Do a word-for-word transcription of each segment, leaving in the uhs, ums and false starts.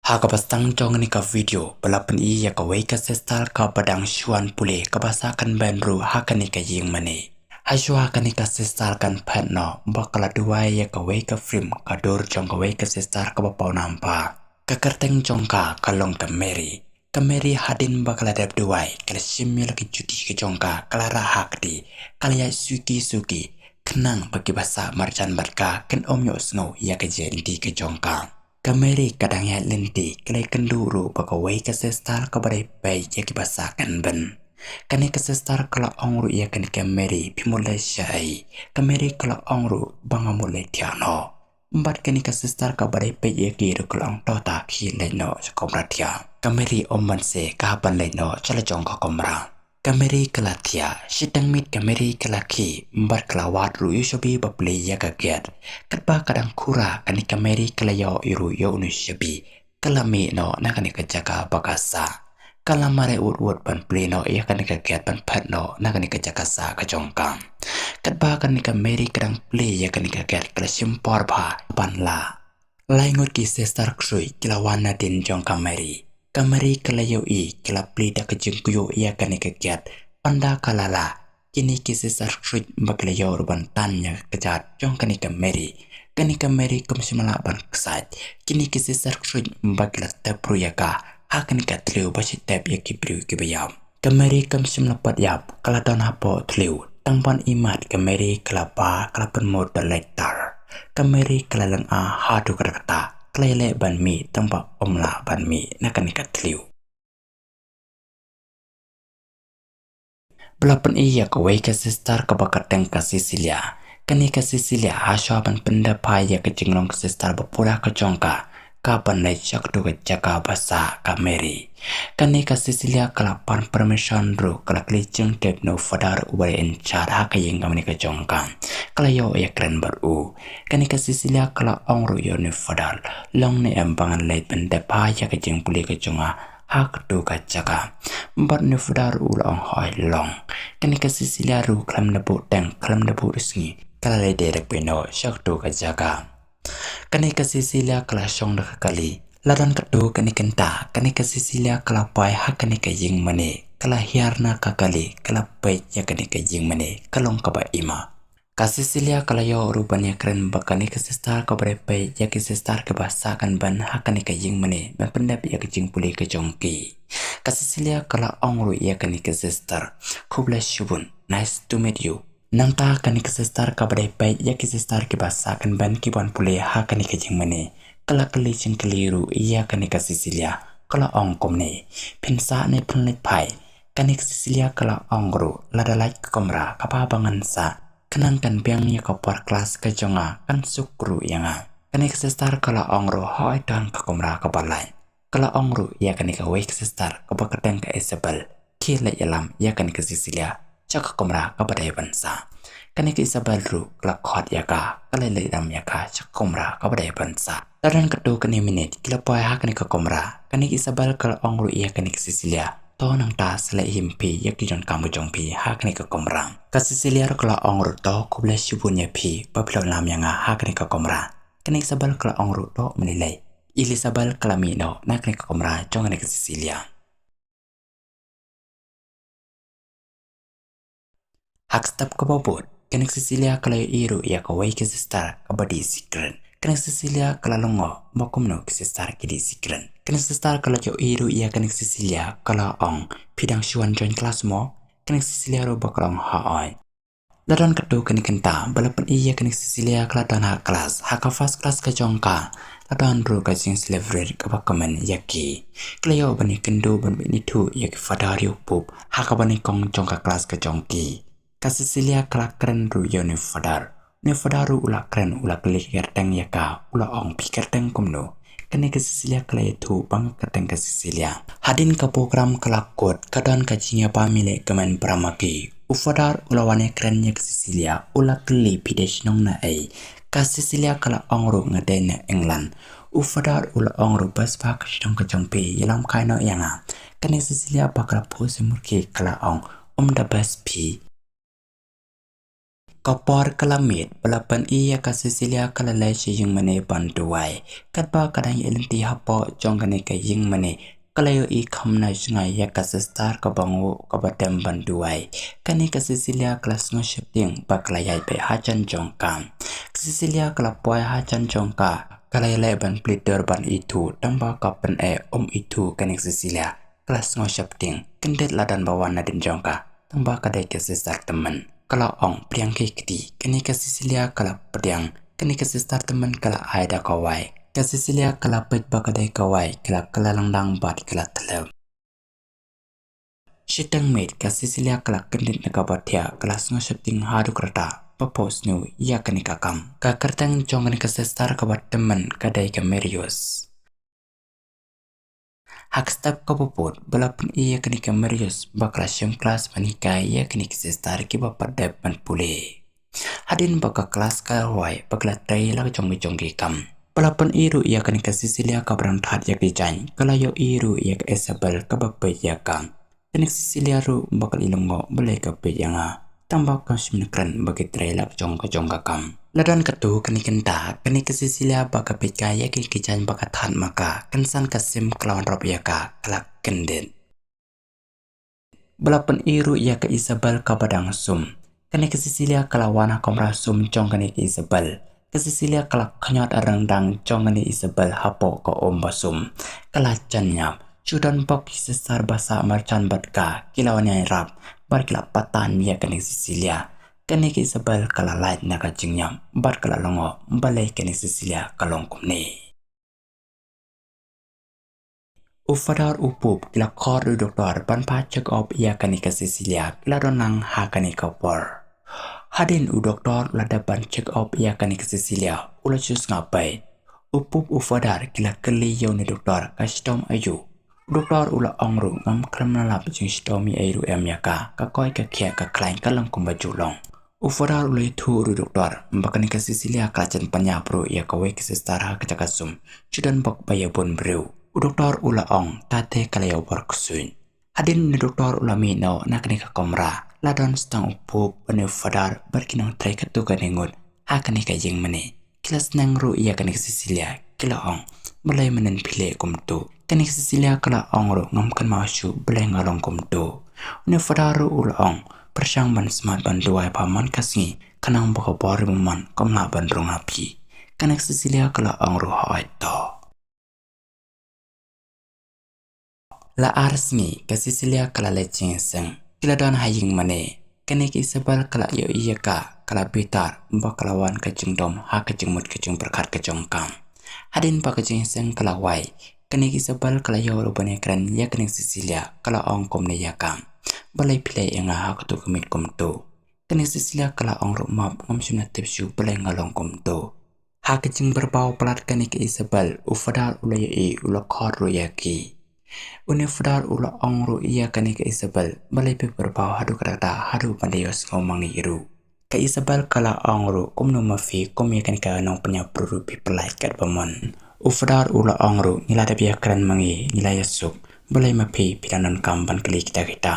Ha kaba sdang jong kane ka video, ba la pyni ïa kawei ka sister kaba dang shu wan pule kaba sah kynben ruh ha kane ka ïing mane. Hashwa kane ka sister kan phet noh ba ka la duwai ïa kawei ka film ka dur jong kawei ka sister kaba paw nam bha. Ka kyrteng jong ka ka long ka Mary. Ka Mary hadien ba ka la dep duwai, ka la shim ïa la ki juti ka jong ka, ka la rah ha kti, ka la ïaid suki suki, khnang ba kiba sah marjan bad ka kin ym ïohsngew ïa ka jingïaid lynti ka jong ka. Ka Mary ka dang ïaid lynti, ka la ïakynduh ruh bad kawei ka sister kaba dei peit ïa kiba sah kynben. Kane ka sister ka la ong ruh ïa kane ka Mary, phi mut leit shaei? Ka Mary ka la ong ruh ba nga mut leit thiah noh. Bad kane ka sister kaba dei peit ïa ki ruh ka la ong, to ta khie leit noh sha kamra thiah. Ka Mary ym banse, ka hap ban leit noh sha la jong ka kamra. Ka Mary ka la thiah, shiteng miet ka Mary ka la khie, bad ka la wad ruh ïa u shabi ba plie ïa ka gate. Katba ka dang khura, kane ka Mary ka la ïoh ruh ïa une u shabi, ka la mih noh na kane ka jaka ba ka sah. Ka la mareh wut wut ban plie noh ïa kane ka gate ban phet noh na kane ka jaka sah ka jong ka. Katba kane ka Mary ka dang plie ïa kane ka gate, ka la shim por bha ban lah. Lai ngut ki sister ksuid ki la wan nadien jong ka Mary. Ka Mary ka la ïohi, ki la plie da ka jingkyiuh ïa kane ka gate. Ynda ka la lah, kine ki sister ksuid ba ki la ïoh ruh ban tan ïa ka kjat jong kane ka Mary. Kane ka Mary kam shym lah ban ksaid. Kine ki sister ksuid ba ki la tep ruh ïa ka ha kane ka thliew ba shi tep ïa ki briew kiba ïap. Ka Mary kam shym la pat ïap, ka la don hapoh thliew. Tang ban imat ka Mary ka la ba, ka la pynmut da light tar. Ka Mary ka la lynga haduh katta katta, ka la ïaleh ban mih tang ba ym lah ban mih na kane ka thliew. Ba la pyni ïa kawei ka sister kaba kyrteng ka Cecilia. Kane ka Cecilia hashwa ban pyndep ïa ka jinglong ka sister ba pura ka jong ka, ka ban leit sha kato ka jaka ba sah ka Mary. Kane ka Cecilia ka la pan permission ruh, ka la kylli jingtip na u father uba dei in charge ha ka ïing kaba ne ka jong ka. Ka la ïoh ïakren bad u. Kane ka Cecilia ka la ong ruh ïa une u father, long ne em ba ngan leit pyndep ïa ka jingpule ka jong nga ha kato ka jaka? Bad une u father u la ong, hooid long. Kane ka Cecilia ruh khlem da buh teng, khlem da buh sngi, ka la leit direct beit noh sha kato ka jaka. Kane ka Cecilia ka la shong da ka kali. La don katto katne kynta, kane ka Cecilia ka la phai ha kane ka ïing mane. Ka la hiar na ka kali, ka la peit ïa kane ka ïing mane, ka long kaba ima. Ka Cecilia ka la ïoh ruh ban ïakren bad kane ka sister kaba dei peit ïa ki sister kiba sah kynben ha kane ka ïing mane, ban pyndep ïa ka jingpule ka jong ki. Ka Cecilia ka la ong ruh ïa kane ka sister, khublei shibun, nice to meet you. Nangta kane ka sister kaba dei peit ïa ki sister kiba sah kynben ki ban pule ha kane ka ïing mane, ka la kylli jingkylli ruh ïa kane ka Cecilia, ka la ong kumne, phin sah ne phin leit phai? Kane ka Cecilia ka la ong ruh, lada lait ka kamra kaba ba ngan sah, khnang kan biang ïa ka por klas ka jong nga, kan suk ruh ïa nga. Kane ka sister ka la ong ruh, hooid, to hap ka kamra kaba lait. Ka la ong ruh ïa kane kawei ka sister kaba kyrteng ka Isabel, khie leit ïalam ïa kane ka Cecilia sha ka kamra kaba dei ban sah. Kane ka Isabel ruh ka la khot ïa ka, ka la leit ïalam ïa ka sha ka kamra kaba dei ban sah. La don katto katne minit ki la phai ha kane ka kamra. Kane ka Isabel ka la ong ruh ïa kane ka Cecilia, to nangta sa leit hi ma phi ïa ki jong kam ka jong phi ha kane ka kamra. Ka Cecilia ruh ka la ong ruh, to khublei shibun ïa phi ba phi la ïalam ïa nga ha kane ka kamra. Kane ka Isabel ka la ong ruh, to mynta lei. Isabel ka la mih noh na kane ka kamra jong kane ka Cecilia. Ha ka step kaba bud, kane ka Cecilia ka la ïohi ruh ïa kawei ka sister kaba dih sikret. Kane ka Cecilia ka la lyngngoh ba kumno ki sister ki dih sikret. Kane ka sister ka la ïohi ruh ïa kane ka Cecilia, ka la ong, phi dang shu wan join klas mo? Kane ka Cecilia ruh ba ka la ong, hooid. La don katto katne kynta ba la pyni ïa kane ka Cecilia ka la don ha klas, ha ka first class ka jong ka. La don ruh ka jing celebrate kaba kmen ïa ki. Ka la ïoh ban ïakynduh ban ïaithuh ïa ki father ïa u Pope ha kaba nyngkong jong ka klas ka jong ki. Ka Cecilia ka la kren ruh ïa une u father. Une u father ruh u la kren, u la kylli kyrteng ïa ka, u la ong, phi kyrteng kumno? Kane ka Cecilia ka la ïathuh ba nga kyrteng ka Cecilia. Hadien ka program ka la kut, ka don ka jingïabam ïaleh kmen para ma ki. U father u la wan ïakren ïa ka Cecilia, u la kylli, phi dei shnong na ei? Ka Cecilia ka la ong ruh, nga dei na England. U father u la ong ruh, bes bha ka shnong ka jong phi, ïalam kai noh ïa nga. Kane ka Cecilia ba ka la phuh symurkhi ka la ong, ym da bes phi. Ka por ka la miet, ba la pyni ïa ka Cecilia ka la leit sha ïing mane ban duwai. Katba ka dang ïaid lynti hapoh jong kane ka ïing mane, ka la ïohi kham na jngai ïa ka sister kaba nguh kaba dem ban duwai. Kane ka Cecilia ka la sngew sheptieng bad ka la ïaid beit hajan jong ka. Ka Cecilia ka la poi hajan jong ka, ka la ïaleh ban plie dur ban ithuh, tangba ka pyn-eh um ithuh kane ka Cecilia. Ka la sngew sheptieng, kyndit la don ba wan nadien jong ka, tangba ka dei ka sister tymmen. Ka la ong, pdiang ki kti. Kane ka Cecilia ka la pdiang. Kane ka sister tymmen ka la ai da ka wai. Ka Cecilia ka la peit ba ka dei ka wai, ka la kylla lyngdang bad ka la thlep. Shiteng miet ka Cecilia ka la kyndit na kaba thiah, ka la sngew sheptieng haduh katta ba phohsniew ïa kane ka kam. Ka kyrteng jong kane ka sister kaba tymmen ka dei ka Marius. Ha ka step kaba bud, ba la pyni ïa kane ka Marius ba ka la shim klas ban hikai ïa kine ki sister kiba pat dep ban pule. Hadien ba ka klas ka la wai, ba ka la trei la ka jong ki jong ki kam, ba la pyni ruh ïa kane ka Cecilia kaba dang that ïa ki jaiñ, ka la ïohi ruh ïa ka Isabel kaba peit ïa ka. Kane ka Cecilia ruh ba ka la ïaleh lyngngoh balei ka peit ïa nga. Tangba kam shym kren ba ki trei la ka jong ka jong ka kam. La don katto katne kynta, kane ka Cecilia ba ka peit ka ïa ki ki jaiñ ba ka that ma ka, kynsan ka sim ka la wan rop ïa ka, ka la kyndit. Ba la pyni ruh ïa ka Isabel kaba dang sum. Kane ka Cecilia ka la wan ha kamra sum jong kane ka Isabel. Ka Cecilia ka la khñiot ha ryndang jong kane Isabel hapoh ka um ba sum. Ka la jan ïap. Shu don bok ki sister ba sah marjan bad ka, ki la wan ïarap bad ki la patan ïa kane ka Cecilia. Kane ka Isabel ka la lait na ka jingïap bad ka la lyngngoh balei kane ka Cecilia ka long kumne. U Fadar u Pup ki la khot u doktor ban phah check up ïa kane ka Cecilia, ki la don lang ha kane ka por. Hadien u doktor u la dep ban check up ïa kane ka Cecilia, u la shu sngap beit. U Pup u Fadar ki la kylli ïa une u doktor ka shitom aïu. U doktor u la ong ruh ngam khlem lap jingshitom ei ruh em ïa ka, ka koit ka khiah ka khlaiñ ka long kumba ju long. U Fadar u la ïathuh ruh u doktor ba kane ka Cecilia ka la jan pynïap ruh ïa kawei ka sister ha ka jaka sum. Shu don bok ba ïa bun briew. U doktor u la ong, tate ka la ïa bor ksuid. Hadien une u doktor u la mih noh na kane ka kamra, la don tang u Pup, une u Fadar bad ki nongtrei katto katne ngut ha kane ka ïing mane. Ki la sneng ruh ïa kane ka Cecilia, ki la ong, balei mynnin phi leh kumto. Kane ka Cecilia ka la ong ruh ngam kynmaw shuh balei nga long kumto. Une u Fadar ruh u la ong, pyrshang ban smat ban duwai bha man ka sngi, khnang ba ka bor bymman kam lah ban rung ha phi. Kane ka Cecilia ka la ong ruh, hooid to. La ar sngi ka Cecilia ka la leit jingïaseng. Ki la don ha ïing mane. Kane ka Isabel ka la ïohi ïa ka, ka la bitar ba ka la wan ka jingdom ha ka jingmut ka jingpyrkhat ka jong ka. Hadien ba ka jingïaseng ka la wai, kane ka Isabel ka la ïoh ruh ban ïakren ïa kane ka Cecilia, ka la ong kumne ïa ka, balei phi leh ïa nga ha kato ka miet kumto. Kane ka Cecilia ka la ong ruh, map, ngam shym la tip shuh balei nga long kumto. Ha ka jingpyrbaw palat kane ka Isabel, u Fadar u la ïohi, u la khot ruh ïa ki. Une u Fadar u la ong ruh ïa kane ka Isabel, balei phi pyrbaw haduh katta katta, haduh ban da ïohsngew ma ngi ruh. Ka Isabel ka la ong ruh, kumno ma phi, kum ïa kane ka nongpynïap briew ruh phi pyllait katba mon. U Fadar u la ong ruh, ngi la dep ïakren ma ngi, ngi la ïasuk. Balei ma phi, phi dang donkam ban kylli kita kita.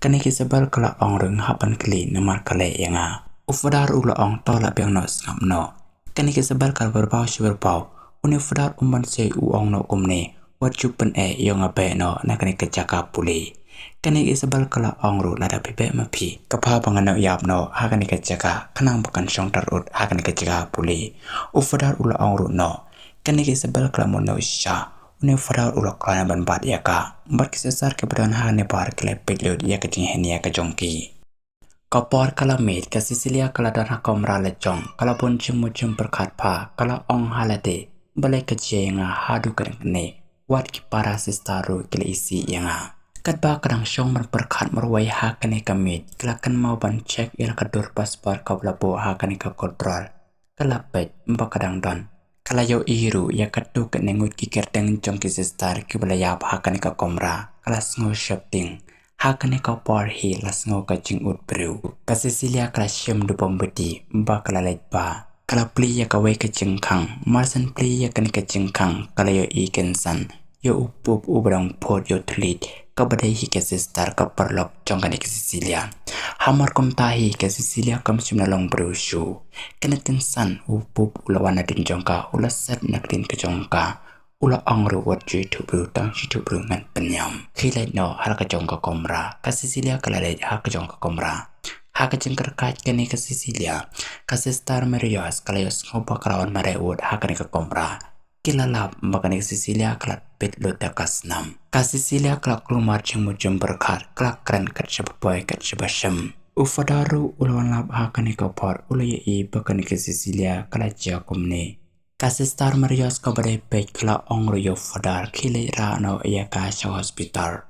Kane ka Isabel ka la ong ruh, nga hap ban kylli namar ka leh ïa nga. U Fadar u la ong, to la biang noh, sngap noh. Kane ka Isabel ka la pyrbaw shi pyrbaw. Une u Fadar um banse u ong noh kumne, wat ju pyn-eh, ïoh nga beh noh na kane ka jaka pule. Kane ka Isabel ka la ong ruh, lada phi beh ma phi, ka bha ba ngan ïap noh ha kane ka jaka, khnang ba kan shong tar ud ha kane ka jaka pule. U Fadar u la ong ruh, noh. Kane ka Isabel ka la mut noh shisha. Une u Fadar u la khlaiñ ban bat ïa ka. Bad ki sister kiba don ha kane bar ki la peit lut ïa ka jinghynñiew ka jong ki. Ka por ka la miet, ka Cecilia ka la don ha kamra la jong, ka la bun jingmut jingpyrkhat bha, ka la ong ha lade, balei ka jia ïa nga haduh katne, wat ki para sister ruh ki la isih ïa nga. Katba ka dang shong ban pyrkhat marwei ha kane ka miet, ka la kynmaw ban check ïa la ka dur passport kaba la buh ha kane ka control. Ka la peit ba ka dang don. Ka la ïohi ruh ïa katto katne ngut ki kyrteng jong ki sister kiba la ïap ha kane ka kamra. Ka la sngew sheptieng. Ha kane ka por hi la sngew ka jingud briew. Ka Cecilia ka la shim du bom beti ba ka la leit ba. Ka la plie ïa kawei ka jingkhang. Mar shen plie ïa kane ka jingkhang, ka la ïohi kynsan ïa u Pup uba dang phut ïa u thylliej kaba dei hi ka sister ka paralok jong kane ka Cecilia. Hamar kumta hi ka Cecilia kam shym la long briew shuh. Kane ka kynsan u Bob u la wan nadien jong ka, u la set na ka dien ka jong ka. U la ong ruh wat ju ïathuh briew, tang shu ïathuh briew ngan pynïam. Khie leit noh ha la ka jong ka kamra. Ka Cecilia ka la leit ha ka jong ka kamra. Ha ka jingkyrkhat kane ka Cecilia, ka sister Marios ka la ïohsngew ba ka la wan mareh wut ha kane ka kamra. Ki la lap ba kane ka Cecilia ka la peit lut da ka snam. Ka Cecilia ka la kulmar jingmut jingpyrkhat, ka la kren kat shaba poi kat shaba shem. U Fadar ruh u la wan lap ha kane ka por, u la ïohi ba kane ka Cecilia ka la jia kumne. Ka sister Marios kaba dei peit ka la ong ruh ïa u Fadar khie leit rah noh ïa ka sha hospital.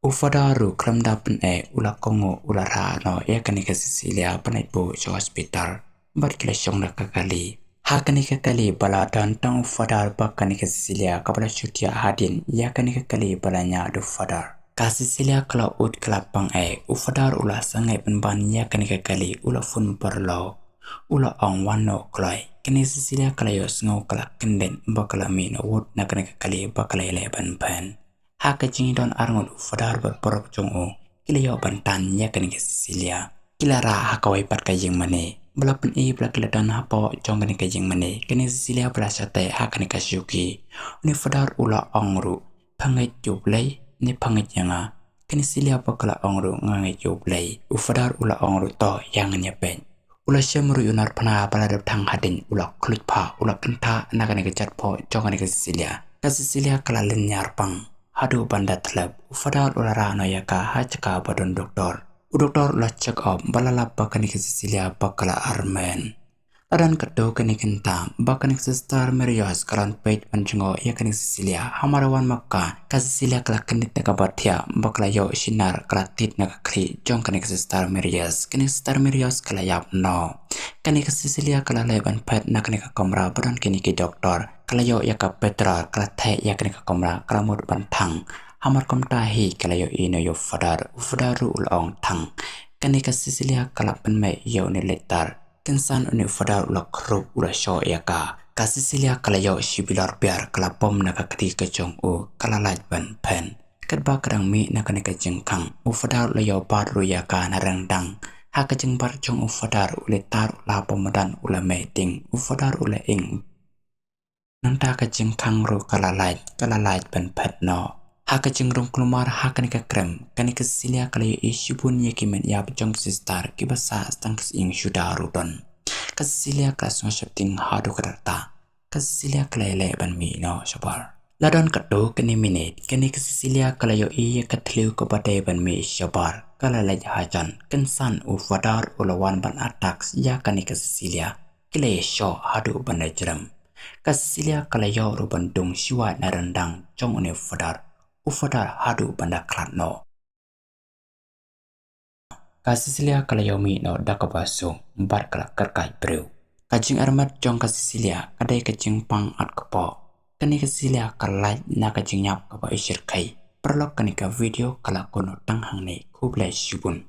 U Fadar ruh khlem da pyneh u la kohnguh, u la rah noh ïa kane ka Cecilia ban leit buh sha hospital. Bad ki la shong da ka kali. Ha kane ka kali ba la don tang u Fadar bad kane ka Cecilia kaba la shu thiah hadien ïa kane ka kali ba la ñiah da u Fadar. Ka Cecilia ka la ud ka la pang eh, u Fadar u la sangeh pynban ïa kane ka kali, u la phone paralok. U la ong wan noh kloi. Kane ka Cecilia ka la ïohsngew ka la kyndit ba ka la mih noh wut na kane ka kali ba ka la ïaleh ban phet. Ha ka jingdon arngut u Fadar bad paralok jong u ki la ïoh ban tan ïa kane ka Cecilia. Ki la rah ha kawei pat ka ïingmane. Ba la pyni ba la ki la don hapoh jong kane ka ïingmane. Kane ka Cecilia ba la shah teh ha kane ka shuki. Une u Fadar u la ong ruh, pha ngeit ïa U Blei ne pha ngeit ïa nga? Kane ka Cecilia ba ka la ong ruh nga ngeit ïa U Blei. U Fadar u la ong ruh to ïa ngan ïa peit. U la shem ruh ïa u nar phna ba la dep thang hadien, u la khluit phah, u la kynthah na kane ka jatphoh jong kane ka Cecilia. Ka Cecilia ka la lynñiar pang haduh ban da thlep. U Fadar u la rah noh ïa ka ha jaka ba don doktor. U doktor u la check up ba la lap ba kane ka Cecilia ba ka la armet. La don katto katne kynta ba kane ka sister Marios ka la wan peit ban jngoh ïa kane ka Cecilia. Hamar wan ma ka, ka Cecilia ka la kyndit da kaba thiah ba ka la ïoh shinar ka la tied na ka khlieh jong kane ka sister Marios. Kane ka sister Marios ka la ïap noh. Kane ka Cecilia ka la leit ban phet na kane ka kamra ba don kine ki doktor. Ka la ïoh ïa ka petrol, ka la theh ïa kane ka kamra, ka la mut ban thang. Hamar kumta hi ka la ïohi noh ïa u Fadar, u Fadar ruh u la ong thang. Kane ka Cecilia ka la pynmih ïa une u letter. Kynsan une u Fadar u la khrup, u la shoh ïa ka. Ka Cecilia ka la ïoh shi bilor biar, ka la bom na ka kti ka jong u, ka la lait ban phet. Katba ka dang mih na kane ka jingkhang, u Fadar u la ïoh bat ruh ïa ka na ryndang. Ha ka jingbat jong u Fadar, u letter u la bom madan, u la meh ding, u Fadar u la ing. Nangta ka jingkhang ruh ka la lait, ka la lait ban phet noh. Ha ka jingrung kulmar ha kane ka krem, kane ka Cecilia ka la ïohi shibun ïa ki met ïap jong ki sister kiba sah tang ka sying shuda ruh don. Ka Cecilia ka la sngew sheptieng haduh katta katta. Ka Cecilia ka la ïaleh ban mih noh shabar. La don katto katne minit, kane ka Cecilia ka la ïohi ïa ka thliew kaba dei ban mih shabar. Ka la leit hajan, kynsan u Fadar u la wan ban attack ïa kane ka Cecilia. Ki la ïashoh haduh ban da jrem. Ka Cecilia ka la ïoh ruh ban dung shuwa na ryndang jong une u Fadar. U Fadar haduh ban da khlad noh. Ka Cecilia ka la ïoh mih noh da kaba suk bad ka la kyrkait briew. Ka jingarmet jong ka Cecilia ka dei ka jingpang at kpoh. Kane ka Cecilia ka lait na ka jingïap kaba ishyrkhei. Paralok, kane ka video ka la kut noh tang hangne, khublei shibun.